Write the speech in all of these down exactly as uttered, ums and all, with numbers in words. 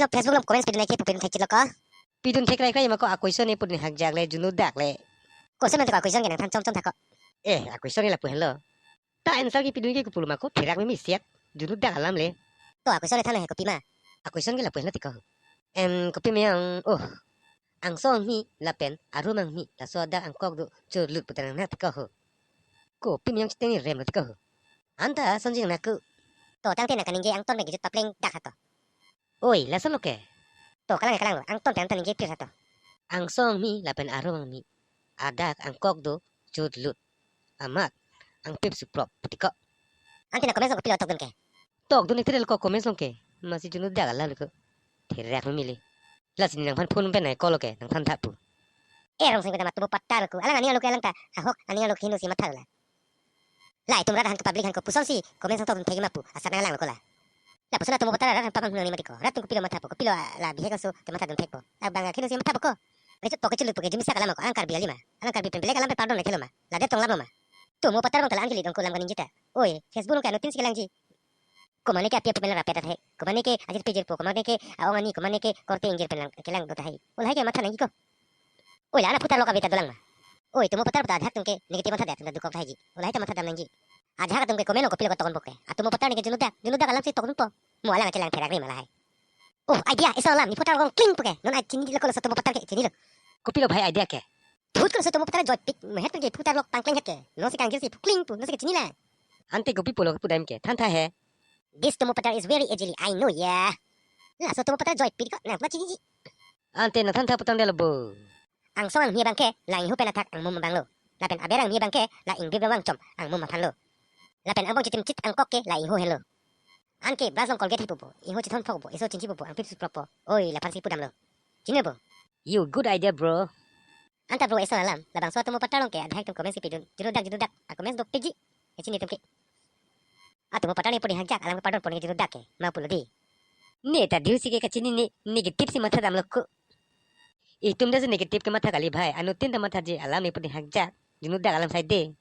To Facebook along comments pidun nangji pu pidun thekchitlo ko. Pidun thek rai rai ma ko, a question ne pudun hakjak le, junu dak le. Question ante ko a question ke nangthan chom chom tha ko. Eh, a question ke lapu henlo. Ta answer kepidun ke kopilo ma ko, therak mimi siak, junu dak alam le. To a question le than he kopi ma. A question ke lapu henlo ti ko. Em, kopi meyang, oh. Angso angmi lapen arum angmi, laso adak angkok do chotlut pu ta nangnak ti ko ho. Kopi meyang chiteng ni rem lo ti ko ho. Anta sonjing nangnak ko. To tangte nangkaningje angton pen kejut papleng dak ha to. Oi, lason lo ke. To kalang kalang lo, angton pen anta ningje pir ha to. Angso angmi lapen arum angmi, adak angkok do chotlut, amat angpip suprop pu ti ko. Ante nang comments along kopilo tokdun ke? Tokdun ik therel ko comments along ke. Masi junu dak alam le ko. Therak mimi le. Lasi ne nangphan phone pen nang call lo ke, nangthan tha pu. Eh, Rongsing pen ta ma Tomo Patar lo ko. Alang aning alo ke alang ta ahok aning alo ke heno si matha lo la. La itum rat aphan ke public aphan ko pusonsi comments along tokdun thekji ma pu asat nanglang lo ko la. Lapuson Tomo Patar rat aphan pamang hung nangji mati ko. Rat atum kopilo mathapo, kopilo la bihek aso te mathadun thekpo. Abang akhino si mathapo ko. Rechot poke chulu poke jumisa kalam ko. Alang Karbi kali ma. Alang Karbi pen belek alam pen pardon le thelo ma. La det tong lam lo ma. Tomo Patar abang ta la angkili dong ko lam kaningje ta. Oi, Facebook along ke anuttin si kelangji. Komane ke api apo pen lang rapet tahai. Komane ke ajirpi jirpo, komane ke aong ani, komane ke korte ingjir pen lang kelang do tahai. Ulahai ke matha nangji ko. Oi, la ana putar lo ka beta dolang ma. Oi, Tomo Patar puta ajahak atum ke negative matha det, atum ta dukok tahai ji. Ulahai ta matha dam nangji. Ajahak atum ke comment along kopilo ko tokdun po ke. A Tomo Patar ne ke junu dak, junu dak alam si tokdun po. Mo alang chelang therak ri ma lahai. Oh, idea, iso alam, ne putar along kling po ke. Non ai chinilo ko laso Tomo Patar ke, chinilo. Kopilo bhai idea ke? Thut ko laso Tomo Patar joipik, mehet ke putar along pangkleng het ke. Non si kangjir si pukling pu, non si ke chinilo. Ante kopi pulo pudam ke, than tha he. This Tomo Patar is very ejili, I know ya. Laso Tomo Patar joipik ko, nang pula chiniji. Ante nangthan tha putang delo bo. Angso angmi abang ke la ingho pen athak angmum abang lo. Lapen aber angmi abang ke la ingbib lamang chom angmum aphan lo. Lapen angbong chitim chit angkok ke la ingho henlo. Anke brush along Colgate hipo bo, ingho chithon phok bo, eso chinchi bo, angpip suprok po. Oi, laphan si pudam lo. Chini bo. You good idea, bro. Anta bro, eso alam, labangso Tomo Patar along ke ajahak atum comments kepidun, junu dak, junu dak, a comments dopikji. Kachini atum ke. A Tomo Patar ne pudun hakjak, alam ke pardon pon ke junu dak ke, ma pulo di. Ne ta diu si ke kachini ne, negative si matha dam lo ko. Itum ta si negative ke matha kali bhai, anuttin ta mathaji, alam ne pudun hakjak, junu dak alam sai de.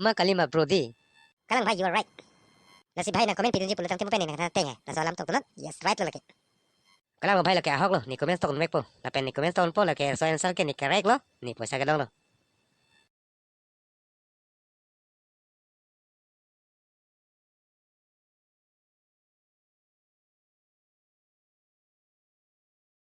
Ma kali ma bro di. Kalang bhai, you are right. Lasi bhai nang comment pidunji pulo tangte mo pen nangthan teng he. Laso alam tokdun non. Yes, right lo lake. Kalang bhai lake ahok lo, ne comments tokdun vekpo. Lapen ne comments tokdunpo lake, so answer ke ne correct lo, ne poisa kedong lo.